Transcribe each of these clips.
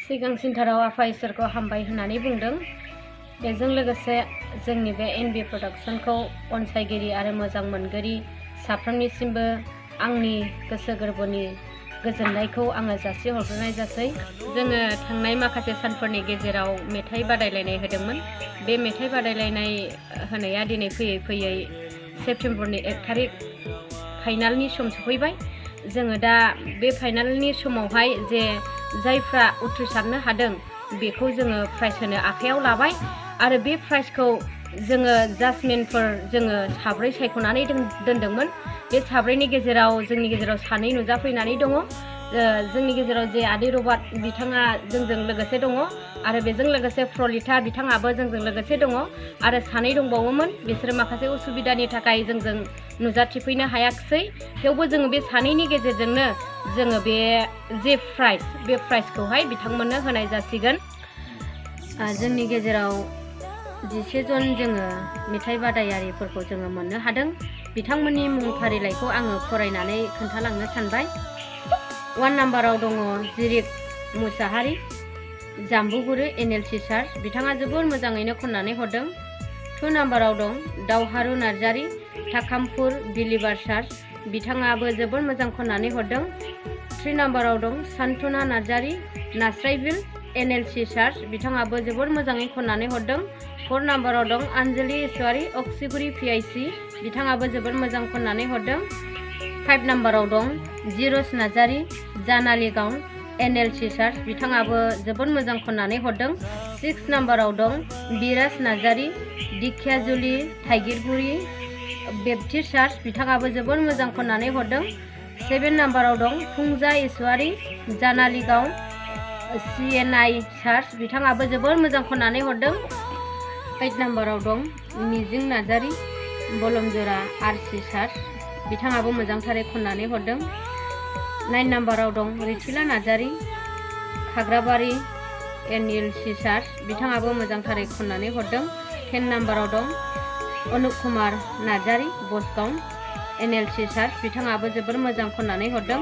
सिगांसिनथाराव आफा इसोरखौ हामबाय होननानै बुंदों। बेजों लोगोसे जोंनि बे एनबि प्रडाक्शनखौ अनसायगिरि आरो मोजां मोनगिरि साफ्रोमनिसिमबो आंनि गोसो गोरबोनि गोजोननायखौ आङो जासिहरग्रोनाय जासै। जोङो थांनाय माखासे सानफोरनि गेजेराव मेथाइ बादायलायनाय होदोंमोन। बे मेथाइ बादायलायनाय होनाया दिनै फैयै फैयै सेप्तेम्बरनि 1 तारिख फाइनालनि सम सफैबाय। जोङो दा बे फाइनालनि समावहाय जे जायफ्रा उथ्रिसारनो हादों बेखौ जोङो प्राइज होनो आखायाव लाबाय आरो बे प्राइजखौ जोङो जाजमेन्टफोर जोङो साब्रै सायख'नानै दोनदोंमोन। बे साब्रैनि गेजेराव जोंनि गेजेराव सानै नुजाफैनानै दङ। जोंनि गेजेराव जे आदै रबार्ट बिथाङा जोंजों लोगोसे दङ आरो बेजों लोगोसे प्रलिता बिथाङाबो जोंजों लोगोसे दङ आरो सानै दंबावोमोन। बिसोरो माखासे उसुबिदानि थाखाय जोंजों नुजाथिफैनो हायाखिसै। थेवबो जोङो बे सानैनि गेजेरजोंनो जोङो बे जे प्राइज बे प्राइजखौहाय बिथांमोननो होनाय जासिगोन। जोंनि गेजेराव 11 जन जोङो मेथाइ बादायारिफोरखौ जोङो मोननो हादों। बिथांमोननि मुं फारिलाइखौ आङो फरायनानै खोन्थालांनो सानबाय। 1 नाम्बाराव दङ जिरिक मुसाहारि, जाम्बुगुरि NLC चार्च, बिथाङा जोबोर मोजाङैनो खननानै हरदों। 2 नाम्बाराव दं दावहारु नार्जारि, थाकामपुर बिलिभार चार्च, बिथाङाबो जोबोर मोजां खननानै हरदों। 3 नाम्बाराव दं सान्तना नार्जारि, नास्रायबिल NLC चार्च, बिथाङाबो जोबोर मोजाङै खननानै हरदों। 4 नाम्बाराव दं आन्जलि इसवारि, अक्सिगुरि PIC, बिथाङाबो जोबोर मोजां खननानै हरदों। 5 नाम्बाराव दं जिरस नार्जारि, जानालिगाव NLC चार्च, बिथाङाबो जोबोर मोजां खननानै हरदों। 6 नाम्बाराव दं बिराज नार्जारि, दिखियाजुलि थाइगिरगुरि बेप्टिस्ट चार्च, बिथाङाबो जोबोर मोजां खननानै हरदों। 7 नाम्बाराव दं फुंजा इसवारि, जानालिगाव CNI चार्च, बिथाङाबो जोबोर मोजां खननानै हरदों। 8 नाम्बाराव दं मिजिं नार्जारि, बलमजरा RC चार्च, बिथाङाबो मोजांथारै खननानै हरदों। 9 नाम्बाराव दं रिथिला नार्जारि, खाग्राबारि NLC चार्च, बिथाङाबो मोजांथारै खननानै हरदों। 10 नाम्बाराव दं अनुप कुमार नार्जारि, बसगाव NLC चार्च, बिथाङाबो जोबोर मोजां खननानै हरदों।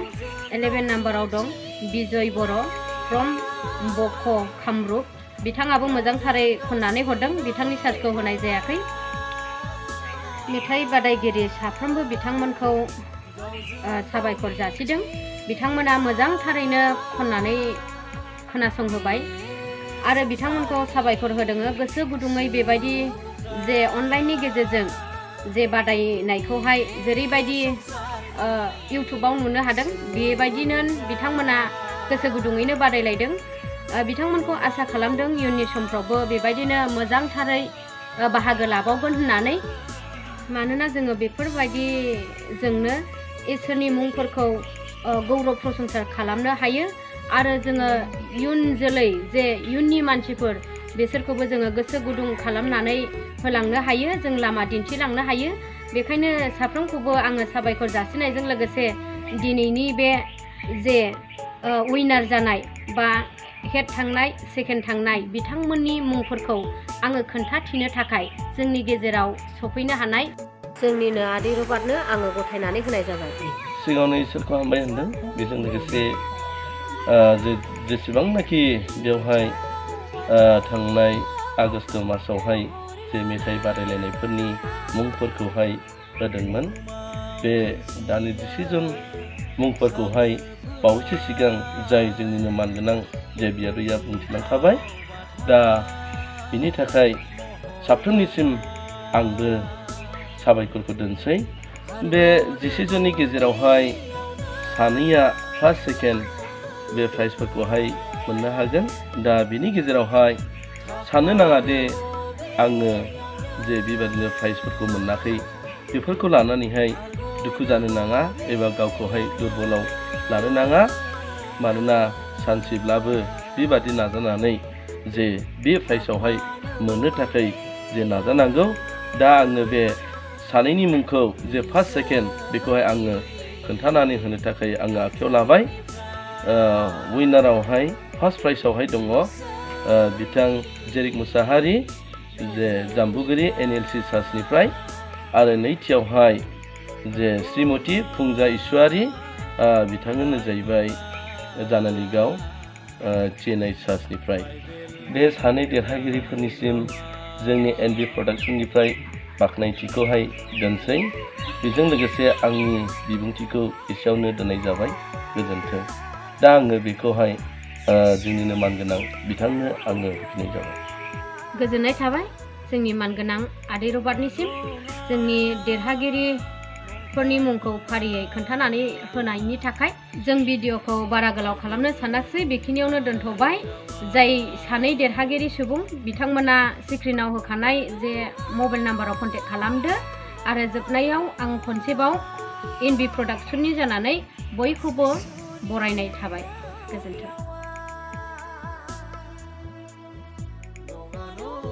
11 नाम्बाराव दं बिजय बर' फ्रम बक' कामरुप, बिथाङाबो मोजांथारै खननानै हरदों। बिथांनि चार्जखौ होनाय जायाखै। मेथाइ बादायगिरि साफ्रोमबो बिथांमोनखौ साबायखर जासिदों। बिथांमोना मोजांथारैनो खननानै खोनासंहोबाय आरो बिथांमोनखौ साबायखर होदों। गोसो गुदुङै बेबायदि जे अनलाइननि गेजेरजों जे बादायनायखौहाय जेरैबायदि इउटुबाव नुनो हादों बेबायदिनो बिथांमोना गोसो गुदुङैनो बादायलायदों। बिथांमोनखौ आसा खालामदों इयुननि समफ्रावबो बेबायदिनो मोजांथारै बाहागो लाबावगोन होननानै। मानोना जोङो बेफोरबायदिजोंनो इसोरनि मुंफोरखौ गौरब प्रशंसा खालामनो हायो आरो जोङो इयुन जोलै जे इयुननि मानसिफोर बिसोरखौबो जोङो गोसो गुदुं खालामनानै होलांनो हायो, जों लामा दिन्थिलांनो हायो। बेखायनो साफ्रोमखौबो आङो साबायखर जासिनायजों लोगोसे दिनैनि बे जे उइनार जानाय बा हेड थांनाय सेकेन्ड थांनाय बिथांमोननि मुंफोरखौ आङो खोन्थाथिनो थाखाय जोंनि गेजेराव सफैनो हानाय जोंनिनो आदै रबार्टनो आङो गथायनानै होनाय जाबाय। सिगाङावनो इसोरखौ हामबाय होनदों। बेजों लोगोसे जेसेबांनाखि बेवहाय थांनाय आगष्ट मासावहाय जे मेथाइ बादायलायनायफोरनि मुंफोरखौहाय होदोंमोन, बे दानि 11 जन मुंफोरखौहाय बावैसो सिगां जाय जोंनिनो मानगोनां जे बियादैया बुंथिलांखाबाय। दा बिनि थाखाय साफ्रोमनिसिम आंबो साबायखरखौ दोनसै। बे 11 जननि गेजेरावहाय सानैया फार्स्ट सेकेन्ड बे प्राइजफोरखौहाय मोननो हागोन। दा बिनि गेजेरावहाय साननो नाङा दे आङो जे बेबादिनो प्राइजफोरखौ मोनाखै, बेफोरखौ लानानैहाय दुखु जानो नाङा एबा गावखौहाय दुरबलाव लानो नाङा। मानोना सानसेब्लाबो बेबादि नाजानानै जे बे प्राइजआवहाय मोननो थाखाय जे नाजानांगौ। दा आङो बे सानैनि मुंखौ जे फार्स्ट सेकेन्ड बेखौहाय आङो खोन्थानानै होनो थाखाय आङो आखायाव लाबाय। उइनारावहाय फार्स्ट प्राइजआवहाय दङ बिथां जेरिक मुसाहारि, जे जाम्बुगुरि NLC चार्चनिफ्राय, आरो नैथियावहाय जे श्रीमती फुंजा इसवारि, बिथाङानो जाहैबाय जानालिगाव चेन्नाइ सासनिफ्राय बे सानै देरहागिरिफोरनिसिम जोंनि एनबि प्रडाक्सननिफ्राय बाख्नायथिखौहाय दोनसै बेजों लोगोसे आंनि बिबुंथिखौ एसेयावनो दोननाय जाबाय गोजोन्थों दा आङो बेखौहाय जोंनिनो मानगोनां बिथांनो आङो होफिननाय जाबाय गोजोननाय थाबाय जोंनि मानगोनां आदै रबार्टनिसिम जोंनि देरहागिरिफोरनि मुंखौ फारियै खोन्थानानै होनायनि थाखाय जों भिडिअखौ बारा गोलाव खालामनो सानाखिसै बेखिनियावनो दोनथ'बाय जाय सानै देरहागिरि सुबुं बिथांमोना स्क्रिनाव होखानाय जे मबाइल नाम्बाराव कन्टेक्ट खालामदो आरो जोबनायाव आं खनसेबाव एनबि प्रडाक्सननि जानानै बयखौबो बरायनाय थाबाय गोजोन्थों